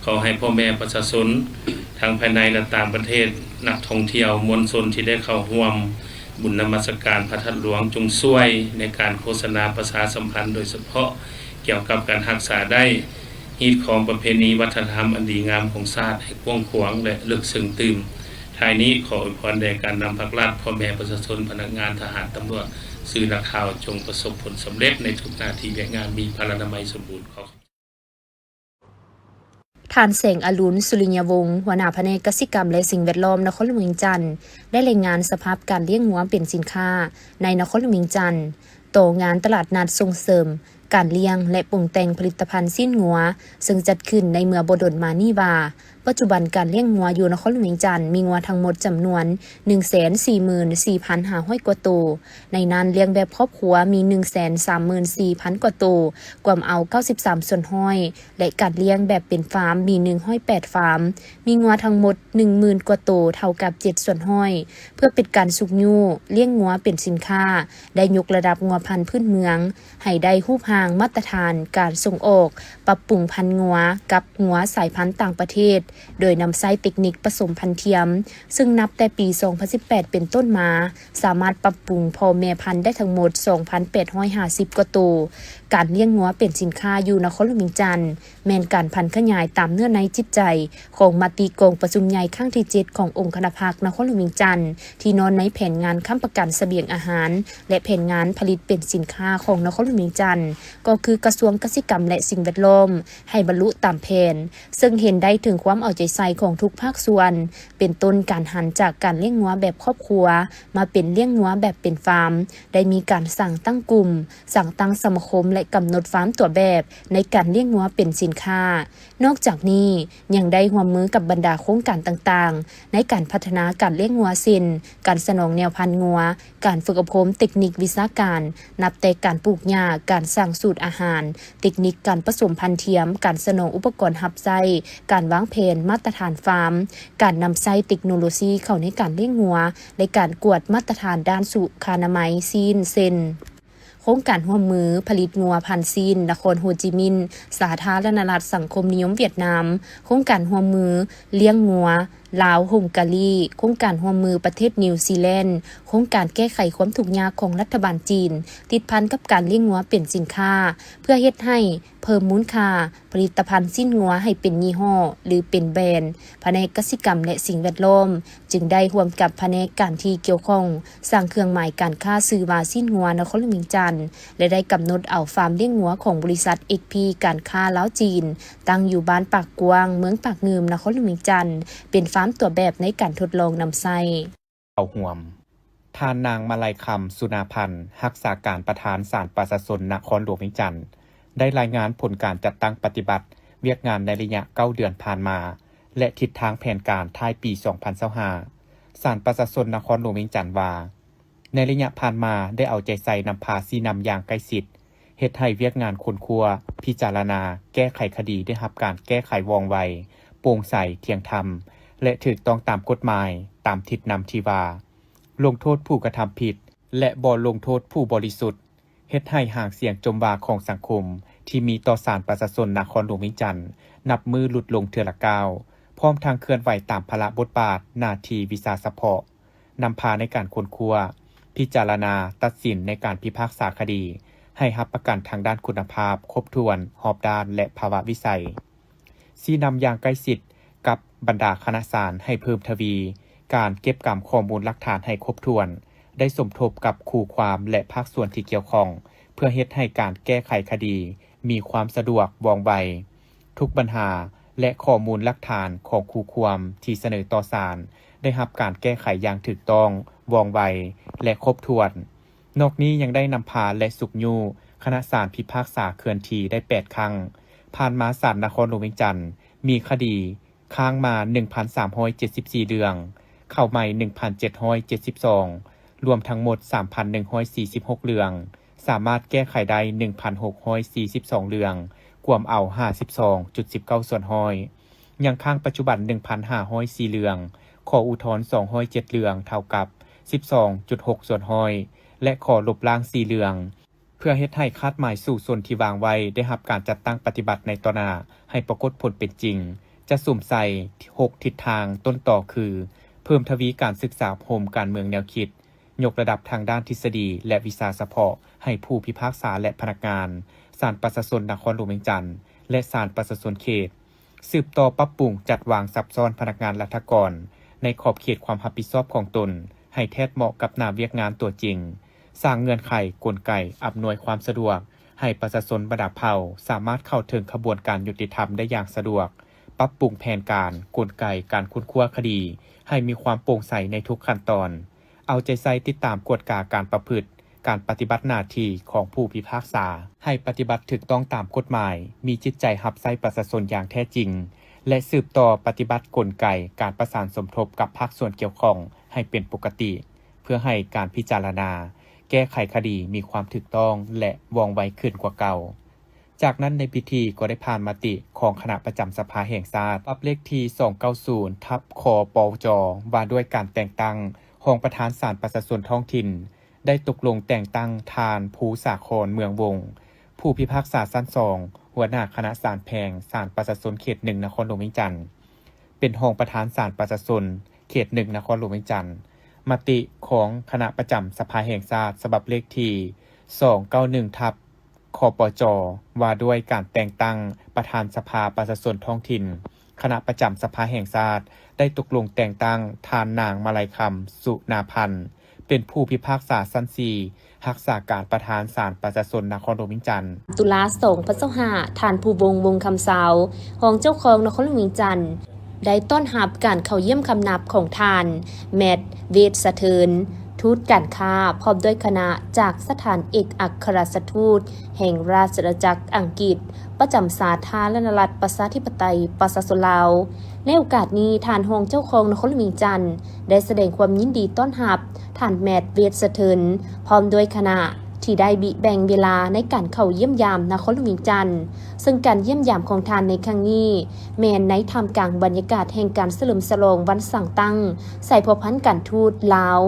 ຂໍໃຫ້ພໍ່ແມ່ປະຊາຊົນ ທັງພາຍໃນ ແລະ ຕ່າງປະເທດ, ນັກທ່ອງທ່ຽວ, ມວນຊົນທີ່ໄດ້ເຂົ້າຮ່ວມບຸນນະມັດສະການພະທາດຫຼວງ ຈົ່ງຊ່ວຍໃນການໂຄສະນາປະຊາສຳພັນ, ໂດຍສະເພາະກ່ຽວກັບການຮັກສາໄດ້ຮີດຄອງປະເພນີວັດທະນະທຳອັນດີງາມຂອງຊາດໃຫ້ກວ້າງຂວາງ ແລະ ເລິກເຊິ່ງຕື່ມ. ທ້າຍນີ້ ຂໍອວຍພອນແດ່ການນຳພັກລັດ, ພໍ່ແມ່ປະຊາຊົນ, ພະນັກງານ, ທະຫານ, ຕຳຫຼວດ, ສື່ນັກຂ່າວ ຈົ່ງປະສົບຜົນສຳເລັດໃນທຸກໜ້າທີ່ວຽກງານ, ມີພະລານາໄມສົມບູນ. ຂໍຂອບ ທ່ານ ແສງອະລຸນ ສຸລິຍະວົງ ຫົວໜ້າພະແນກກະສິກຳ ແລະ ສິ່ງແວດລ້ອມ ນະຄອນຫຼວງວຽງຈັນ ໄດ້ລາຍງານສະພາບການລ້ຽງງົວເປັນສິນຄ້າໃນນະຄອນຫຼວງວຽງຈັນ ຕໍ່ງານຕະຫຼາດນັດສົ່ງເສີມການລ້ຽງ ແລະ ປຸງແຕ່ງຜະລິດຕະພັນຊີ້ນງົວ ເຊິ່ງຈັດຂຶ້ນໃນເມື່ອບໍ່ດົນມານີ້ວ່າ ປັດຈຸບັນການລ້ຽງງົວຢູ່ນະຄອນຫຼວງວຽງຈັນ ມີງົວທັງໝົດຈຳນວນໜຶ່ງແສນສີ່ໝື່ນສີ່ພັນຫ້າຮ້ອຍກວ່າໂຕ, ໃນນັ້ນລ້ຽງແບບຄອບຄົວມີໜຶ່ງແສນສາມໝື່ນສີ່ພັນກວ່າໂຕ, ກວມເອົາເກົ້າສິບສາມສ່ວນຮ້ອຍ ແລະ ການລ້ຽງແບບເປັນຟາມມີໜຶ່ງຮ້ອຍແປດຟາມ, ມີງົວທັງໝົດໜຶ່ງໝື່ນກວ່າໂຕ ເທົ່າກັບເຈັດສ່ວນຮ້ອຍ. ເພື່ອເປັນການຊຸກຍູ້ລ້ຽງງົວເປັນສິນຄ້າ, ໄດ້ຍົກລະດັບງົວພັນພື້ນເມືອງ ໃຫ້ໄດ້ຮູບຮ່າງມາດຕະຖານການສົ່ງອອກ, ປັບປຸງພັນງົວກັບງົວສາຍພັນຕ່າງປະເທດ, ໂດຍນຳໃຊ້ເຕັກນິກປະສົມພັນທຽມ, ເຊິ່ງນັບແຕ່ປີສອງພັນສິບແປດເປັນຕົ້ນມາ, ສາມາດປັບປຸງພໍ່ແມ່ພັນໄດ້ທັງໝົດສອງພັນແປດຮ້ອຍຫ້າສິບກວ່າໂຕ. ການລ້ຽງງົວເປັນສິນຄ້າຢູ່ນະຄອນຫຼວງວຽງຈັນ ແມ່ນການຜັນຂະຫຍາຍຕາມເນື້ອໃນຈິດໃຈຂອງມະຕິກອງປະຊຸມໃຫຍ່ຄັ້ງທີເຈັດຂອງອົງຄະນະພັກນະຄອນຫຼວງວຽງຈັນ ທີ່ນອນໃນແຜນງານຄ້ຳປະກັນສະບຽງອາຫານ ແລະ ແຜນງານຜະລິດເປັນສິນຄ້າຂອງນະຄອນຫຼວງວຽງຈັນ ກໍຄືກະຊວງກະສິກຳ ແລະ ສິ່ງແວດລ້ອມ ໃຫ້ບັນລຸຕາມແຜນ, ເຊິ່ງເຫັນໄດ້ເຖິງຄວາມເອົາໃຈໃສ່ຂອງທຸກພາກສ່ວນ, ເປັນຕົ້ນການຫັນຈາກການລ້ຽງງົວແບບຄອບຄົວ ມາເປັນລ້ຽງງົວແບບເປັນຟາມ, ໄດ້ມີການສ້າງຕັ້ງກຸ່ມ, ສ້າງຕັ້ງສະມາຄົມ ແລະ ກຳນົດຟາມຕົວແບບໃນການລ້ຽງງົວເປັນສິນຄ້າ. ນອກຈາກນີ້ ຍັງໄດ້ຮ່ວມມືກັບບັນດາໂຄງການຕ່າງໆ ໃນການພັດທະນາການລ້ຽງງົວ ເຊັ່ນ ການສະໜອງແນວພັນງົວ, ການຝຶກອົບຮົມເຕັກນິກວິຊາການ ນັບແຕ່ການປູກຫຍ້າ, ການສ້າງສູດອາຫານ, ເຕັກນິກການປະສົມພັນທຽມ, ການສະໜອງອຸປະກອນຮັບໃຊ້, ການວາງແຜນມາດຕະຖານຟາມ, ການນຳໃຊ້ເຕັກໂນໂລຊີເຂົ້າໃນການລ້ຽງງົວ ແລະ ການກວດມາດຕະຖານດ້ານສຸຂານະໄມຊີ້ນ ເຊັ່ນ ໂຄງການຮ່ວມມືຜະລິດງົວພັນຊີ້ນນະຄອນໂຮຈິມິນ ສາທາລະນະລັດສັງຄົມນິຍົມຫວຽດນາມ, ໂຄງການຮ່ວມມືລ້ຽງງົວ ລາວ-ຮົງກາລີ, ໂຄງການຮ່ວມມືປະເທດນິວຊີແລນ, ໂຄງການແກ້ໄຂຄວາມທຸກຍາກຂອງລັດຖະບານຈີນ ຕິດພັນກັບການລ້ຽງງົວເປັນສິນຄ້າ ເພື່ອເຮັດໃຫ້ເພີ່ມມູນຄ່າຜະລິດຕະພັນຊີ້ນງົວໃຫ້ເປັນຍີ່ຫໍ້ ຫຼື ເປັນແບຣນ. ພະແນກກະສິກຳ ແລະ ສິ່ງແວດລ້ອມ ຈຶ່ງໄດ້ຮ່ວມກັບພະແນກການທີ່ກ່ຽວຂ້ອງ ສ້າງເຄື່ອງໝາຍການຄ້າຊື່ວ່າຊີ້ນງົວນະຄອນຫຼວງວຽງຈັນ ແລະ ໄດ້ກຳນົດເອົາຟາມລ້ຽງງົວຂອງບໍລິສັດ ເອັກພີ ການຄ້າລາວ-ຈີນ ຕັ້ງຢູ່ບ້ານປາກກວ້າງ ເມືອງປາກງື່ມ ນະຄອນຫຼວງວຽງຈັນ ເປັນຟາມຕົວແບບໃນການທົດລອງນຳໃຊ້. ເຂົ້າຮ່ວມ. ທ່ານນາງ ມາໄລຄຳ ສຸນາພັນ ຮັກສາການປະທານສານປະຊາຊົນນະຄອນຫຼວງວຽງຈັນ ໄດ້ລາຍງານຜົນການຈັດຕັ້ງປະຕິບັດວຽກງານໃນໄລຍະເກົ້າເດືອນຜ່ານມາ ແລະ ທິດທາງແຜນການທ້າຍປີສອງພັນຊາວຫ້າ ສານປະຊາຊົນນະຄອນຫຼວງວຽງຈັນວ່າ, ໃນໄລຍະຜ່ານມາໄດ້ເອົາໃຈໃສ່ນຳພາຊີ້ນຳຢ່າງໃກ້ຊິດ, ເຮັດໃຫ້ວຽກງານຄົ້ນຄວ້າ, ພິຈາລະນາ, ແກ້ໄຂຄະດີໄດ້ຮັບການແກ້ໄຂວ່ອງໄວ, ໂປ່ງໃສ, ທ່ຽງທຳ ແລະ ຖືກຕ້ອງຕາມກົດໝາຍ, ຕາມທິດນຳທີ່ວ່າ ລົງໂທດຜູ້ກະທຳຜິດ ແລະ ບໍ່ລົງໂທດຜູ້ບໍລິສຸດ, ເຮັດໃຫ້ຫາງສຽງຈົ່ມວ່າຂອງສັງຄົມທີ່ມີຕໍ່ສານປະຊາຊົນນະຄອນຫຼວງວຽງຈັນ ນັບມື້ຫຼຸດລົງເທື່ອລະກ້າວ, ພ້ອມທັງເຄື່ອນໄຫວຕາມພາລະບົດບາດ, ໜ້າທີ່, ວິຊາສະເພາະ, ນຳພາໃນການຄົ້ນຄວ້າ, ພິຈາລະນາ, ຕັດສິນໃນການພິພາກສາຄະດີ ໃຫ້ຮັບປະກັນທາງດ້ານຄຸນນະພາບ, ຄົບຖ້ວນ, ຮອບດ້ານ ແລະ ພາວະວິໄສ. ຊີ້ນຳຢ່າງໃກ້ຊິດກັບບັນດາຄະນະສານໃຫ້ເພີ່ມທະວີການເກັບກຳຂໍ້ມູນຫຼັກຖານໃຫ້ຄົບຖ້ວນ, ໄດ້ສົມທົບກັບຄູ່ຄວາມ ແລະ ພາກສ່ວນທີ່ກ່ຽວຂ້ອງ ເພື່ອເຮັດໃຫ້ການແກ້ໄຂຄະດີມີຄວາມສະດວກ, ວ່ອງໄວ. ທຸກບັນຫາ ແລະ ຂໍ້ມູນຫຼັກຖານຂອງຄູ່ຄວາມທີ່ສະເໜີຕໍ່ສານ ໄດ້ຮັບການແກ້ໄຂຢ່າງຖືກຕ້ອງ, ວ່ອງໄວ ແລະ ຄົບຖ້ວນ. ນອກນີ້ຍັງໄດ້ນຳພາ ແລະ ຊຸກຍູ້ຄະນະສານພິພາກສາເຄື່ອນທີ່ໄດ້ແປດຄັ້ງ. ຜ່ານມາສານນະຄອນຫຼວງວຽງຈັນມີຄະດີຄ້າງມາໜຶ່ງພັນສາມຮ້ອຍເຈັດສິບສີ່ເລື່ອງ, ເຂົ້າໃໝ່ໜຶ່ງພັນເຈັດຮ້ອຍເຈັດສິບສອງ, ລວມທັງໝົດສາມພັນໜຶ່ງຮ້ອຍສີ່ສິບຫົກເລື່ອງ, ສາມາດແກ້ໄຂໄດ້ໜຶ່ງພັນຫົກຮ້ອຍສີ່ສິບສອງເລື່ອງ, ກວມເອົາຫ້າສິບສອງຈຸດສິບເກົ້າສ່ວນຮ້ອຍ, ຍັງຄ້າງປັດຈຸບັນໜຶ່ງພັນຫ້າຮ້ອຍສີ່ເລື່ອງ, ຂໍອຸທອນສອງຮ້ອຍເຈັດເລື່ອງ, ເທົ່າກັບສິບສອງຈຸດຫົກສ່ວນຮ້ອຍ ແລະ ຂໍລົບລ້າງສີ່ເລື່ອງ. ເພື່ອເຮັດໃຫ້ຄາດໝາຍສູ້ຊົນທີ່ວາງໄວ້ໄດ້ຮັບການຈັດຕັ້ງປະຕິບັດໃນຕໍ່ໜ້າໃຫ້ປາກົດຜົນເປັນຈິງ, ຈະສຸມໃສ່ຫົກທິດທາງຕົ້ນຕໍຄື ເພີ່ມທະວີການສຶກສາອົບຮົມການເມືອງແນວຄິດ, ຍົກລະດັບທາງດ້ານທິດສະດີ ແລະ ວິຊາສະເພາະໃຫ້ຜູ້ພິພາກສາ ແລະ ພະນັກງານສານປະຊາຊົນນະຄອນຫຼວງວຽງຈັນ ແລະ ສານປະຊາຊົນເຂດ, ສືບຕໍ່ປັບປຸງຈັດວາງສັບຊ້ອນພະນັກງານລັດຖະກອນໃນຂອບເຂດຄວາມຮັບຜິດຊອບຂອງຕົນໃຫ້ແທດເໝາະກັບໜ້າວຽກງານຕົວຈິງ, ສ້າງເງື່ອນໄຂ, ກົນໄກອຳນວຍຄວາມສະດວກໃຫ້ປະຊາຊົນບັນດາເຜົ່າສາມາດເຂົ້າເຖິງຂະບວນການຍຸຕິທຳໄດ້ຢ່າງສະດວກ, ປັບປຸງແຜນການ, ກົນໄກການຄົ້ນຄວ້າຄະດີໃຫ້ມີຄວາມໂປ່ງໃສໃນທຸກຂັ້ນຕອນ. ເອົາໃຈໃສ່ຕິດຕາມກວດກາການປະພຶດ, ການປະຕິບັດໜ້າທີ່ຂອງຜູ້ພິພາກສາ ໃຫ້ປະຕິບັດຖືກຕ້ອງຕາມກົດໝາຍ, ມີຈິດໃຈຮັບໃຊ້ປະຊາຊົນຢ່າງແທ້ຈິງ ແລະ ສືບຕໍ່ປະຕິບັດກົນໄກການປະສານສົມທົບກັບພາກສ່ວນກ່ຽວຂ້ອງໃຫ້ເປັນປົກກະຕິ, ເພື່ອໃຫ້ການພິຈາລະນາ, ແກ້ໄຂຄະດີມີຄວາມຖືກຕ້ອງ ແລະ ວ່ອງໄວຂຶ້ນກວ່າເກົ່າ. ຈາກນັ້ນໃນພິທີກໍໄດ້ຜ່ານມະຕິຂອງຄະນະປະຈຳສະພາແຫ່ງຊາດ ປັບເລກທີສອງເກົ້າສູນ ທັບ ຄປຈ ວ່າດ້ວຍການແຕ່ງຕັ້ງຮອງປະທານສານປະຊາຊົນທ້ອງຖິ່ນ, ໄດ້ຕົກລົງແຕ່ງຕັ້ງທ່ານ ພູສາຄອນ ເມືອງວົງ ຜູ້ພິພາກສາຊັ້ນສອງ ຫົວໜ້າຄະນະສານແຂວງສານປະຊາຊົນເຂດໜຶ່ງ ນະຄອນຫຼວງວຽງຈັນ ເປັນຮອງປະທານສານປະຊາຊົນເຂດໜຶ່ງ ນະຄອນຫຼວງວຽງຈັນ. ມະຕິຂອງຄະນະປະຈຳສະພາແຫ່ງຊາດ ສະບັບເລກທີສອງເກົ້າໜຶ່ງ ທັບ ຄປຈ ວ່າດ້ວຍການແຕ່ງຕັ້ງປະທານສະພາປະຊາຊົນທ້ອງຖິ່ນ, ຄະນະປະຈຳສະພາແຫ່ງຊາດໄດ້ຕົກລົງແຕ່ງຕັ້ງທ່ານນາງ ມາໄລຄຳ ສຸນາພັນ ເປັນຜູ້ພິພາກສາຊັ້ນສີ່ ຮັກສາການປະທານສານປະຊາຊົນນະຄອນຫຼວງວຽງຈັນ. ຕຸລາ ສອງພັນຊາວຫ້າ ທ່ານ ພູວົງ ວົງຄຳຊາວ ຮອງເຈົ້າຄອງນະຄອນຫຼວງວຽງຈັນ ໄດ້ຕ້ອນຮັບການເຂົ້າຢ້ຽມຄຳນັບຂອງທ່ານ ແມັດ ເວດສະເທີນ ທູດການຄ້າ ພ້ອມດ້ວຍຄະນະ ຈາກສະຖານເອກອັກຄະລັດຖະທູດແຫ່ງລາຊະອານາຈັກອັງກິດ ປະຈຳສາທາລະນະລັດ ປະຊາທິປະໄຕ ປະຊາຊົນລາວ. ໃນໂອກາດນີ້, ທ່ານຮອງເຈົ້າຄອງນະຄອນຫຼວງວຽງຈັນ ໄດ້ສະແດງຄວາມຍິນດີຕ້ອນຮັບທ່ານ ແມັດ ເວດສະເທີນ ພ້ອມດ້ວຍຄະນະ ທີ່ໄດ້ບິແບ່ງເວລາໃນການເຂົ້າຢ້ຽມຢາມນະຄອນຫຼວງວຽງຈັນ, ເຊິ່ງການຢ້ຽມຢາມຂອງທ່ານໃນຄັ້ງນີ້ ແມ່ນໃນທ່າມກາງບັນຍາກາດແຫ່ງການສະເຫຼີມສະຫຼອງວັນສ້າງຕັ້ງສາຍພົວພັນການທູດລາວ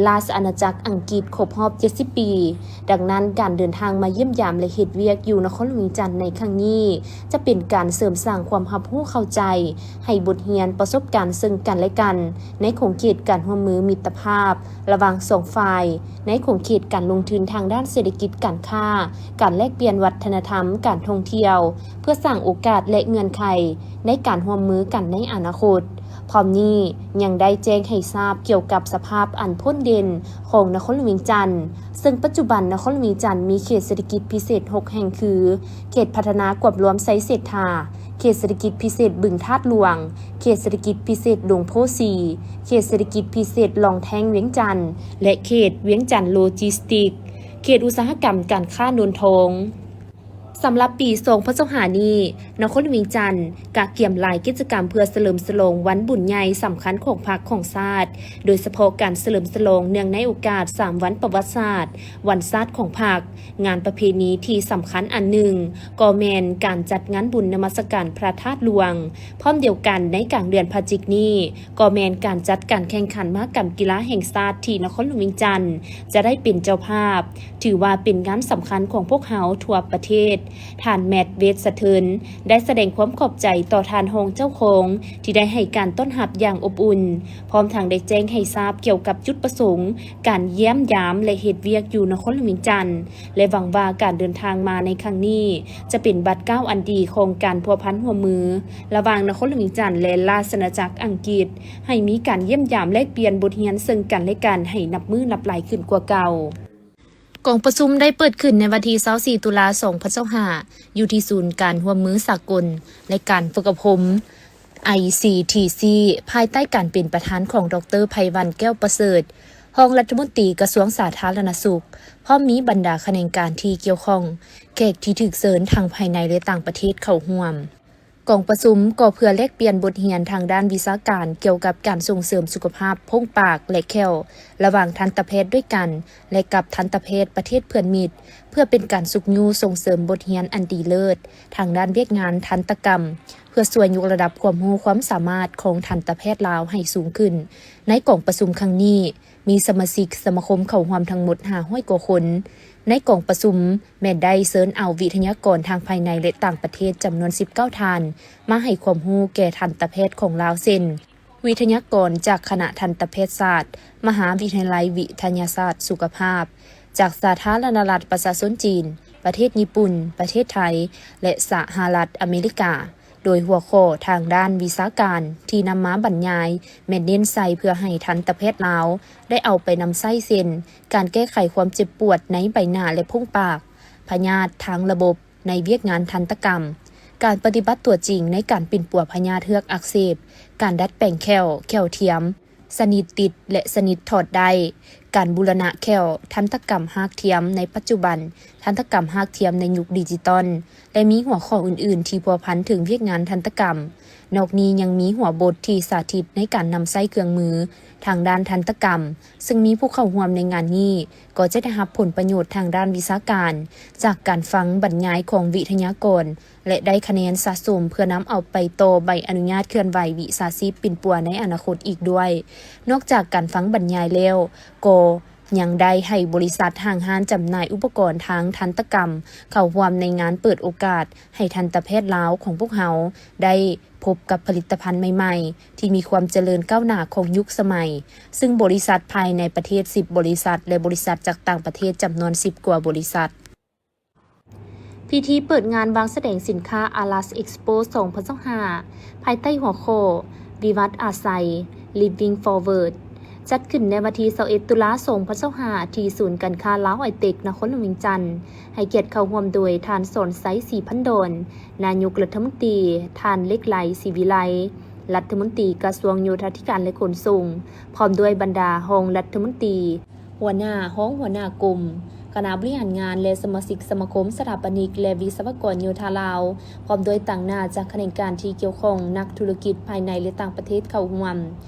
ລາຊະອານາຈັກອັງກິດຄົບຮອບເຈັດສິບປີ. ດັ່ງນັ້ນ, ການເດີນທາງມາຢ້ຽມຢາມ ແລະ ເຮັດວຽກຢູ່ນະຄອນຫຼວງວຽງຈັນໃນຄັ້ງນີ້ ຈະເປັນການເສີມສ້າງຄວາມຮັບຮູ້ເຂົ້າໃຈ ໃຫ້ບົດຮຽນປະສົບການເຊິ່ງກັນ ແລະ ກັນ ໃນຂົງເຂດການຮ່ວມມືມິດຕະພາບລະຫວ່າງສອງຝ່າຍ, ໃນຂົງເຂດການລົງທຶນທາງດ້ານເສດຖະກິດການຄ້າ, ການແລກປ່ຽນວັດທະນະທຳ, ການທ່ອງທ່ຽວ, ເພື່ອສ້າງໂອກາດ ແລະ ເງື່ອນໄຂໃນການຮ່ວມມືກັນໃນອະນາຄົດ. ພ້ອມນີ້ຍັງໄດ້ແຈ້ງໃຫ້ຊາບກ່ຽວກັບສະພາບອັນພົ້ນເດັ່ນຂອງນະຄອນຫຼວງວຽງຈັນ, ເຊິ່ງປັດຈຸບັນນະຄອນຫຼວງວຽງຈັນມີເຂດເສດຖະກິດພິເສດຫົກແຫ່ງ ຄື ເຂດພັດທະນາກວມລວມໄຊເສດຖາ, ເຂດເສດຖະກິດພິເສດບຶງທາດຫຼວງ, ເຂດເສດຖະກິດພິເສດດົງໂພສີ, ເຂດເສດຖະກິດພິເສດລ່ອງແທງວຽງຈັນ ແລະ ເຂດວຽງຈັນໂລຈິສຕິກ, ເຂດອຸດສາຫະກຳການຄ້າໂນນທອງ. ສຳລັບປີສອງພັນຊາວຫ້ານີ້, ນະຄອນຫຼວງວຽງຈັນກະກຽມຫຼາຍກິດຈະກຳເພື່ອສະເຫຼີມສະຫຼອງວັນບຸນໃຫຍ່ສຳຄັນຂອງພັກຂອງຊາດ, ໂດຍສະເພາະການສະເຫຼີມສະຫຼອງເນື່ອງໃນໂອກາດສາມວັນປະຫວັດສາດ, ວັນຊາດຂອງພັກ. ງານປະເພນີທີ່ສຳຄັນອັນໜຶ່ງກໍແມ່ນການຈັດງານບຸນນະມັດສະການພະທາດຫຼວງ. ພ້ອມດຽວກັນໃນກາງເດືອນພະຈິກນີ້ ກໍແມ່ນການຈັດການແຂ່ງຂັນມະຫະກຳກິລາແຫ່ງຊາດທີ່ນະຄອນຫຼວງວຽງຈັນຈະໄດ້ເປັນເຈົ້າພາບ, ຖືວ່າເປັນງານສຳຄັນຂອງພວກເຮົາທົ່ວປະເທດ. ທ່ານ ແມັດ ເວສເທີນ ໄດ້ສະແດງຄວາມຂອບໃຈຕໍ່ທ່ານຮອງເຈົ້າຄອງທີ່ໄດ້ໃຫ້ການຕ້ອນຮັບຢ່າງອົບອຸ່ນ, ພ້ອມທັງໄດ້ແຈ້ງໃຫ້ຊາບກ່ຽວກັບຈຸດປະສົງການຢ້ຽມຢາມ ແລະ ເຮັດວຽກຢູ່ນະຄອນຫຼວງວຽງຈັນ ແລະ ຫວັງວ່າການເດີນທາງມາໃນຄັ້ງນີ້ຈະເປັນບາດກ້າວອັນດີຂອງການພົວພັນຮ່ວມມືລະຫວ່າງນະຄອນຫຼວງວຽງຈັນ ແລະ ລາຊະອານາຈັກອັງກິດ, ໃຫ້ມີການຢ້ຽມຢາມແລກປ່ຽນບົດຮຽນເຊິ່ງກັນ ແລະ ກັນໃຫ້ນັບມື້ນັບຫຼາຍຂຶ້ນກວ່າເກົ່າ. ກອງປະຊຸມໄດ້ເປີດຂຶ້ນໃນວັນທີຊາວສີ່ ຕຸລາ ສອງພັນຊາວຫ້າ ຢູ່ທີ່ສູນການຮ່ວມມືສາກົນ ແລະ ການຝຶກອົບຮົມ ໄອຊີທີຊີ ພາຍໃຕ້ການເປັນປະທານຂອງ ດອກເຕີ ໄພວັນ ແກ້ວປະເສີດ ຮອງລັດຖະມົນຕີກະຊວງສາທາລະນະສຸກ, ພ້ອມມີບັນດາຂະແໜງການທີ່ກ່ຽວຂ້ອງ, ແຂກທີ່ຖືກເຊີນທັງພາຍໃນ ແລະ ຕ່າງປະເທດເຂົ້າຮ່ວມ. ກອງປະຊຸມກໍເພື່ອແລກປ່ຽນບົດຮຽນທາງດ້ານວິຊາການກ່ຽວກັບການສົ່ງເສີມສຸຂະພາບໂພງປາກ ແລະ ແຂ້ວ ລະຫວ່າງທັນຕະແພດດ້ວຍກັນ ແລະ ກັບທັນຕະແພດປະເທດເພື່ອນມິດ, ເພື່ອເປັນການຊຸກຍູ້ສົ່ງເສີມບົດຮຽນອັນດີເລີດທາງດ້ານວຽກງານທັນຕະກຳ, ເພື່ອຊ່ວຍຍົກລະດັບຄວາມຮູ້ຄວາມສາມາດຂອງທັນຕະແພດລາວໃຫ້ສູງຂຶ້ນ. ໃນກອງປະຊຸມຄັ້ງນີ້ ມີສະມາຊິກສະມາຄົມເຂົ້າຮ່ວມທັງໝົດຫ້າຮ້ອຍກວ່າຄົນ. ໃນກອງປະຊຸມແມ່ນໄດ້ເຊີນເອົາວິທະຍາກອນທັງພາຍໃນ ແລະ ຕ່າງປະເທດຈຳນວນສິບເກົ້າທ່ານ ມາໃຫ້ຄວາມຮູ້ແກ່ທັນຕະແພດຂອງລາວ ເຊັ່ນ ວິທະຍາກອນຈາກຄະນະທັນຕະແພດສາດ ມະຫາວິທະຍາໄລວິທະຍາສາດສຸຂະພາບ, ຈາກສາທາລະນະລັດປະຊາຊົນຈີນ, ປະເທດຍີ່ປຸ່ນ, ປະເທດໄທ ແລະ ສະຫະລັດອາເມລິກາ. ໂດຍຫົວຂໍ້ທາງດ້ານວິຊາການທີ່ນຳມາບັນຍາຍ ແມ່ນເນັ້ນໃສ່ເພື່ອໃຫ້ທັນຕະແພດລາວໄດ້ເອົາໄປນຳໃຊ້ ເຊັ່ນ ການແກ້ໄຂຄວາມເຈັບປວດໃນໃບໜ້າ ແລະ ໂພງປາກ, ພະຍາດທາງລະບົບໃນວຽກງານທັນຕະກຳ, ການປະຕິບັດຕົວຈິງໃນການປິ່ນປົວພະຍາດເຮື້ອກອັກເສບ, ການດັດແປງແຂ້ວ, ແຂ້ວທຽມ, ສະໜິດຕິດ ແລະ ສະໜິດຖອດໄດ້, ການບູລະນະແຂ້ວ, ທັນຕະກຳຮາກທຽມໃນປັດຈຸບັນ, ທັນຕະກຳຮາກທຽມໃນຍຸກດິຈິຕອນ ແລະ ມີຫົວຂໍ້ອື່ນໆທີ່ພົວພັນເຖິງວຽກງານທັນຕະກຳ. ນອກນີ້ຍັງມີຫົວບົດທີ່ສາທິດໃນການນຳໃຊ້ເຄື່ອງມືທາງດ້ານທັນຕະກຳ, ເຊິ່ງມີຜູ້ເຂົ້າຮ່ວມໃນງານນີ້ກໍຈະໄດ້ຮັບຜົນປະໂຫຍດທາງດ້ານວິຊາການ ຈາກການຟັງບັນຍາຍຂອງວິທະຍາກອນ ແລະ ໄດ້ຄະແນນສະສົມເພື່ອນຳເອົາໄປຕໍ່ໃບອະນຸຍາດເຄື່ອນໄຫວວິຊາຊີບປິ່ນປົວໃນອະນາຄົດອີກດ້ວຍ. ນອກຈາກການຟັງບັນຍາຍແລ້ວ, ກໍຍັງໄດ້ໃຫ້ບໍລິສັດຫ້າງຮ້ານຈຳໜ່າຍອຸປະກອນທາງທັນຕະກຳເຂົ້າຮ່ວມໃນງານເປີດໂອກາດໃຫ້ທັນຕະແພດລາວຂອງພວກເຮົາໄດ້ພົບກັບຜະລິດຕະພັນໃໝ່ໆ ທີ່ມີຄວາມຈະເລີນກ້າວໜ້າຂອງຍຸກສະໄໝ, ເຊິ່ງບໍລິສັດພາຍໃນປະເທດສິບບໍລິສັດ ແລະ ບໍລິສັດຈາກຕ່າງປະເທດຈຳນວນສິບກວ່າບໍລິສັດ. ພິທີເປີດງານວາງສະແດງສິນຄ້າ Alas Expo ສອງພັນຊາວຫ້າ ພາຍໃຕ້ຫົວຂໍ້ ວິວັດອາໄສ Living Forward ຈັດຂຶ້ນໃນວັນທີຊາວເອັດ ຕຸລາ ສອງພັນຊາວຫ້າ ທີ່ສູນການຄ້າລາວໄອເຕັກ ນະຄອນຫຼວງວຽງຈັນ, ໃຫ້ກຽດເຂົ້າຮ່ວມໂດຍທ່ານ ສອນໄຊ ສີພັນດອນ, ນາຍົກລັດຖະມົນຕີ, ທ່ານ ເລັກໄລ ສີວິໄລ, ລັດຖະມົນຕີກະຊວງໂຍທາທິການ ແລະ ຂົນສົ່ງ, ພ້ອມດ້ວຍບັນດາຮອງລັດຖະມົນຕີ, ຫົວໜ້າ, ຮອງຫົວໜ້າກົມ, ຄະນະບໍລິຫານງານ ແລະ ສະມາຊິກສະມາຄົມສະຖາປະນິກ ແລະ ວິສະວະກອນໂຍທາລາວ, ພ້ອມດ້ວຍຕາງໜ້າຈາກຂະແໜງການທີ່ກ່ຽວຂ້ອງ, ນັກທຸລະກິດພາຍໃນ ແລະ ຕ່າງປະເທດເຂົ້າຮ່ວມ.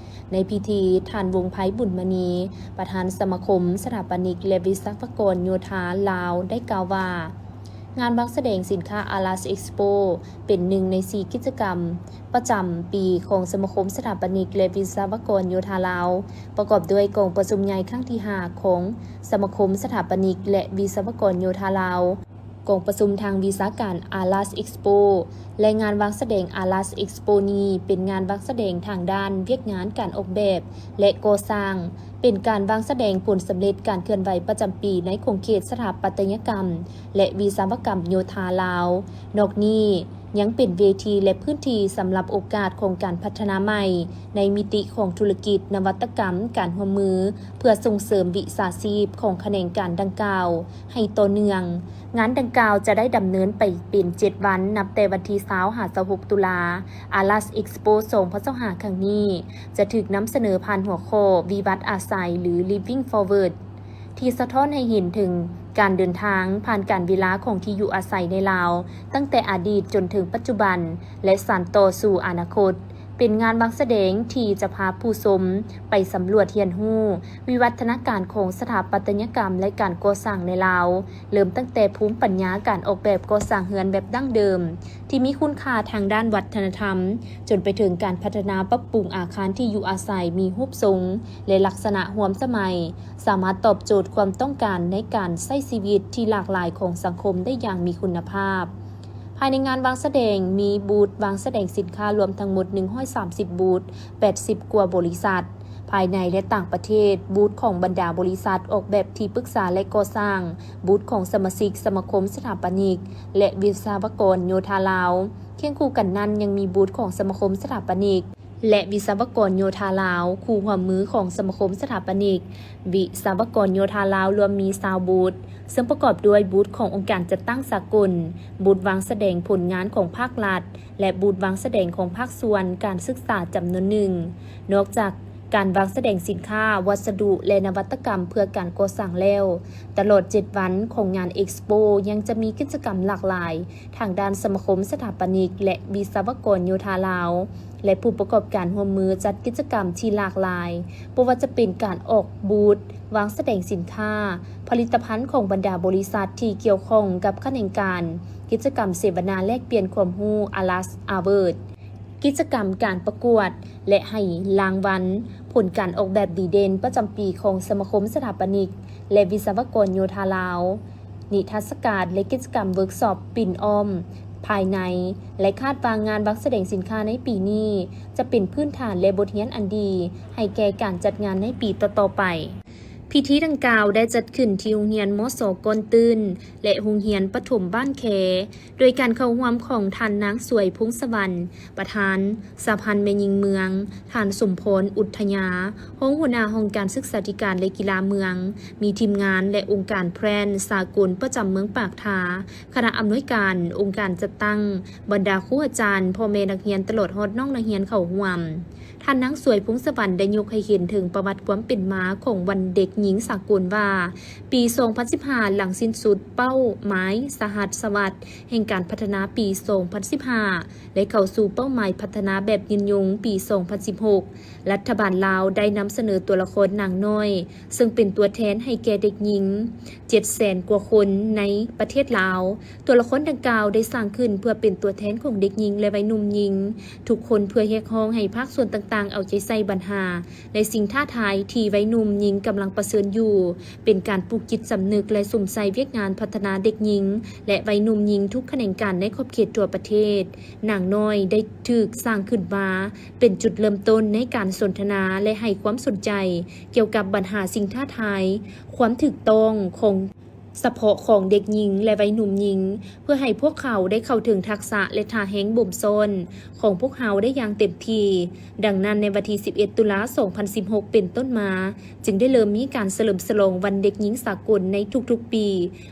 ໃນພິທີ, ທ່ານ ວົງໄພ ບຸນມະນີ, ປະທານສະມາຄົມສະຖາປະນິກ ແລະ ວິສະວະກອນໂຍທາລາວ ໄດ້ກ່າວວ່າ, ງານວາງສະແດງສິນຄ້າ Alas Expo ເປັນໜຶ່ງໃນສີ່ກິດຈະກຳປະຈຳປີຂອງສະມາຄົມສະຖາປະນິກ ແລະ ວິສະວະກອນໂຍທາລາວ, ປະກອບດ້ວຍກອງປະຊຸມໃຫຍ່ຄັ້ງທີຫ້າຂອງສະມາຄົມສະຖາປະນິກ ແລະ ວິສະວະກອນໂຍທາລາວ, ກອງປະຊຸມທາງວິຊາການ Alas Expo ແລະ ງານວາງສະແດງ Alas Expo ນີ້ເປັນງານວາງສະແດງທາງດ້ານວຽກງານການອອກແບບ ແລະ ກໍ່ສ້າງ, ເປັນການວາງສະແດງຜົນສຳເລັດການເຄື່ອນໄຫວປະຈຳປີໃນຂົງເຂດສະຖາປັດຕະຍະກຳ ແລະ ວິສະວະກຳໂຍທາລາວ. ນອກນີ້ຍັງເປັນເວທີ ແລະ ພື້ນທີ່ສຳລັບໂອກາດຂອງການພັດທະນາໃໝ່ໃນມິຕິຂອງທຸລະກິດ, ນະວັດຕະກຳ, ການຮ່ວມມື ເພື່ອສົ່ງເສີມວິຊາຊີບຂອງຂະແໜງການດັ່ງກ່າວໃຫ້ຕໍ່ເນື່ອງ. ງານດັ່ງກ່າວຈະໄດ້ດຳເນີນໄປເປັນເຈັດວັນ, ນັບແຕ່ວັນທີຊາວ ຫາ ຊາວຫົກ ຕຸລາ. Alas Expo ສອງພັນຊາວຫ້າ ຄັ້ງນີ້ ຈະຖືກນຳສະເໜີຜ່ານຫົວຂໍ້ ວິວັດອາໄສ ຫຼື Living Forward ທີ່ສະທ້ອນໃຫ້ເຫັນເຖິງການເດີນທາງຜ່ານການເວລາຂອງທີ່ຢູ່ອາໄສໃນລາວ, ຕັ້ງແຕ່ອະດີດຈົນເຖິງປັດຈຸບັນ ແລະ ສານຕໍ່ສູ່ອະນາຄົດ. ເປັນງານວາງສະແດງທີ່ຈະພາຜູ້ຊົມໄປສຳຫຼວດຮຽນຮູ້ວິວັດທະນາການຂອງສະຖາປັດຕະຍະກຳ ແລະ ການກໍ່ສ້າງໃນລາວ, ເລີ່ມຕັ້ງແຕ່ພູມປັນຍາການອອກແບບກໍ່ສ້າງເຮືອນແບບດັ້ງເດີມ ທີ່ມີຄຸນຄ່າທາງດ້ານວັດທະນະທຳ, ຈົນໄປເຖິງການພັດທະນາປັບປຸງອາຄານທີ່ຢູ່ອາໄສມີຮູບຊົງ ແລະ ລັກສະນະຮ່ວມສະໄໝ, ສາມາດຕອບໂຈດຄວາມຕ້ອງການໃນການໃຊ້ຊີວິດທີ່ຫຼາກຫຼາຍຂອງສັງຄົມໄດ້ຢ່າງມີຄຸນນະພາບ. ພາຍໃນງານວາງສະແດງມີບູດວາງສະແດງສິນຄ້າລວມທັງໝົດໜຶ່ງຮ້ອຍສາມສິບບູດ, ແປດສິບກວ່າບໍລິສັດ ພາຍໃນ ແລະ ຕ່າງປະເທດ, ບູດຂອງບັນດາບໍລິສັດອອກແບບທີ່ປຶກສາ ແລະ ກໍ່ສ້າງ, ບູດຂອງສະມາຊິກສະມາຄົມສະຖາປະນິກ ແລະ ວິສະວະກອນໂຍທາລາວ. ຄຽງຄູ່ກັນນັ້ນຍັງມີບູດຂອງສະມາຄົມສະຖາປະນິກ ແລະ ວິສະວະກອນໂຍທາລາວ, ຄູ່ຮ່ວມມືຂອງສະມາຄົມສະຖາປະນິກ, ວິສະວະກອນໂຍທາລາວ ລວມມີຊາວບູດ, ເຊິ່ງປະກອບດ້ວຍບູດຂອງອົງການຈັດຕັ້ງສາກົນ, ບູດວາງສະແດງຜົນງານຂອງພາກລັດ ແລະ ບູດວາງສະແດງຂອງພາກສ່ວນການສຶກສາຈຳນວນໜຶ່ງ. ນອກຈາກການວາງສະແດງສິນຄ້າ, ວັດສະດຸ ແລະ ນະວັດຕະກຳເພື່ອການກໍ່ສ້າງແລ້ວ, ຕະຫຼອດເຈັດວັນຂອງງານ Expo ຍັງຈະມີກິດຈະກຳຫຼາກຫຼາຍ ທາງດ້ານສະມາຄົມສະຖາປະນິກ ແລະ ວິສະວະກອນໂຍທາລາວ ແລະ ຜູ້ປະກອບການຮ່ວມມືຈັດກິດຈະກຳທີ່ຫຼາກຫຼາຍ, ບໍ່ວ່າຈະເປັນການອອກບູດ, ວາງສະແດງສິນຄ້າ, ຜະລິດຕະພັນຂອງບັນດາບໍລິສັດທີ່ກ່ຽວຂ້ອງກັບຂະແໜງການ, ກິດຈະກຳເສວະນາແລກປ່ຽນຄວາມຮູ້ Alas Award, ກິດຈະກຳການປະກວດ ແລະ ໃຫ້ລາງວັນຜົນການອອກແບບດີເດັ່ນປະຈຳປີຂອງສະມາຄົມສະຖາປະນິກ ແລະ ວິສະວະກອນໂຍທາລາວ, ນິທັດສະການ ແລະ ກິດຈະກຳເວີກຊັອບປິ່ນອ້ອມພາຍໃນ ແລະ ຄາດວ່າງານວາງສະແດງສິນຄ້າໃນປີນີ້ຈະເປັນພື້ນຖານ ແລະ ບົດຮຽນອັນດີໃຫ້ແກ່ການຈັດງານໃນປີຕໍ່ໆໄປ. ພິທີດັ່ງກ່າວໄດ້ຈັດຂຶ້ນທີ່ໂຮງຮຽນ ມສ ກ່ອນຕື່ນ ແລະ ໂຮງຮຽນປະຖົມບ້ານແຄ ໂດຍການເຂົ້າຮ່ວມຂອງທ່ານນາງ ສວຍ ພົງສະຫວັນ ປະທານສະຫະພັນແມ່ຍິງເມືອງ, ທ່ານ ສົມພອນ ອຸດທະຍາ ຮອງຫົວໜ້າຫ້ອງການສຶກສາທິການ ແລະ ກິລາເມືອງ, ມີທີມງານ ແລະ ອົງການແພຣນສາກົນປະຈຳເມືອງປາກທາ, ຄະນະອຳນວຍການ, ອົງການຈັດຕັ້ງ, ບັນດາຄູອາຈານ, ພໍ່ແມ່ນັກຮຽນ ຕະຫຼອດຮອດນ້ອງນັກຮຽນເຂົ້າຮ່ວມ. ທ່ານນາງ ສວຍ ພົງສະຫວັນ ໄດ້ຍົກໃຫ້ເຫັນເຖິງປະຫວັດຄວາມເປັນມາຂອງວັນເດັກຍິງສາກົນວ່າ, ປີສອງພັນສິບຫ້າ ຫຼັງສິ້ນສຸດເປົ້າໝາຍສະຫັດສະຫວັດແຫ່ງການພັດທະນາປີສອງພັນສິບຫ້າ ແລະ ເຂົ້າສູ່ເປົ້າໝາຍພັດທະນາແບບຍືນຍົງປີສອງພັນສິບຫົກ, ລັດຖະບານລາວໄດ້ນຳສະເໜີຕົວລະຄອນນາງນ້ອຍ ເຊິ່ງເປັນຕົວແທນໃຫ້ແກ່ເດັກຍິງເຈັດແສນກວ່າຄົນໃນປະເທດລາວ. ຕົວລະຄອນດັ່ງກ່າວໄດ້ສ້າງຂຶ້ນເພື່ອເປັນຕົວແທນຂອງເດັກຍິງ ແລະ ໄວໜຸ່ມຍິງທຸກຄົນ ເພື່ອຮຽກຮ້ອງໃຫ້ພາກສ່ວນຕ່າງໆເອົາໃຈໃສ່ບັນຫາ ແລະ ສິ່ງທ້າທາຍທີ່ໄວໜຸ່ມຍິງກຳລັງປະເຊີນຢູ່, ເປັນການປູກຈິດສຳນຶກ ແລະ ສຸມໃສ່ວຽກງານພັດທະນາເດັກຍິງ ແລະ ໄວໜຸ່ມຍິງທຸກຂະແໜງການໃນຂອບເຂດທົ່ວປະເທດ. ນາງນ້ອຍໄດ້ຖືກສ້າງຂຶ້ນມາເປັນຈຸດເລີ່ມຕົ້ນໃນການສົນທະນາ ແລະ ໃຫ້ຄວາມສົນໃຈກ່ຽວກັບບັນຫາສິ່ງທ້າທາຍ, ຄວາມຖືກຕ້ອງຂອງ ສະເພາະຂອງເດັກຍິງ ແລະ ໄວໜຸ່ມຍິງ, ເພື່ອໃຫ້ພວກເຂົາໄດ້ເຂົ້າເຖິງທັກສະ ແລະ ທ່າແຮງບົ່ມຊ້ອນຂອງພວກເຮົາໄດ້ຢ່າງເຕັມທີ່. ດັ່ງນັ້ນ, ໃນວັນທີສິບເອັດ ຕຸລາ ສອງພັນສິບຫົກ ເປັນຕົ້ນມາ, ຈຶ່ງໄດ້ເລີ່ມມີການສະເຫຼີມສະຫຼອງວັນເດັກຍິງສາກົນໃນທຸກໆປີ,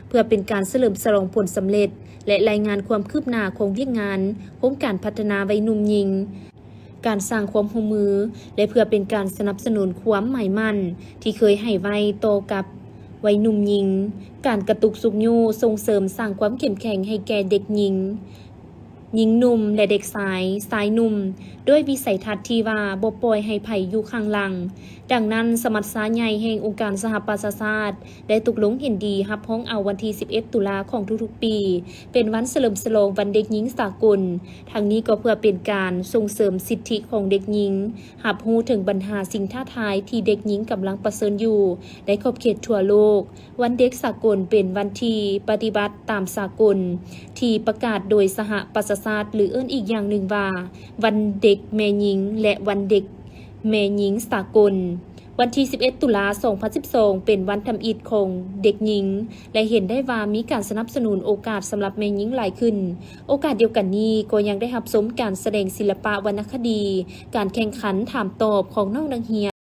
ເພື່ອເປັນການສະເຫຼີມສະຫຼອງຜົນສຳເລັດ ແລະ ລາຍງານຄວາມຄືບໜ້າຂອງວຽກງານໂຄງການພັດທະນາໄວໜຸ່ມຍິງ. ການສ້າງຄວາມຮ່ວມມື ແລະ ເພື່ອເປັນການສະໜັບສະໜູນຄວາມໝາຍໝັ້ນທີ່ເຄີຍໃຫ້ໄວ້ຕໍ່ກັບ ໄວໜຸ່ມຍິງ, ການກະຕຸກຊຸກຍູ້ສົ່ງເສີມສ້າງຄວາມເຂັ້ມແຂງໃຫ້ແກ່ເດັກຍິງ, ຍິງໜຸ່ມ ແລະ ເດັກຊາຍ, ຊາຍໜຸ່ມ ດ້ວຍວິໄສທັດທີ່ວ່າບໍ່ປ່ອຍໃຫ້ໃຜຢູ່ຂ້າງຫຼັງ. ດັ່ງນັ້ນ, ສະມັດຊາໃຫຍ່ແຫ່ງອົງການສະຫະປະຊາຊາດ ໄດ້ຕົກລົງເຫັນດີຮັບຮ້ອງເອົາວັນທີສິບເອັດ ຕຸລາຂອງທຸກໆປີ ເປັນວັນສະເຫຼີມສະຫຼອງວັນເດັກຍິງສາກົນ. ທັງນີ້ກໍເພື່ອເປັນການສົ່ງເສີມສິດທິຂອງເດັກຍິງ, ຮັບຮູ້ເຖິງບັນຫາສິ່ງທ້າທາຍທີ່ເດັກຍິງກຳລັງປະເຊີນຢູ່ໃນຂອບເຂດທົ່ວໂລກ. ວັນເດັກສາກົນເປັນວັນທີ່ປະຕິບັດຕາມສາກົນ ທີ່ປະກາດໂດຍສະຫະປະຊາຊາດ ຫຼື ເອີ້ນອີກຢ່າງໜຶ່ງວ່າ ວັນເດັກແມ່ຍິງ ແລະ ວັນເດັກແມ່ຍິງສາກົນ. ວັນທີສິບເອັດ ຕຸລາ ສອງພັນສິບສອງ ເປັນວັນທຳອິດຂອງເດັກຍິງ ແລະ ເຫັນໄດ້ວ່າມີການສະໜັບສະໜູນໂອກາດສຳລັບແມ່ຍິງຫຼາຍຂຶ້ນ. ໂອກາດດຽວກັນນີ້ກໍຍັງໄດ້ຮັບຊົມການສະແດງສິລະປະວັນນະຄະດີ, ການແຂ່ງຂັນຖາມຕອບຂອງນ້ອງນັກຮຽນ,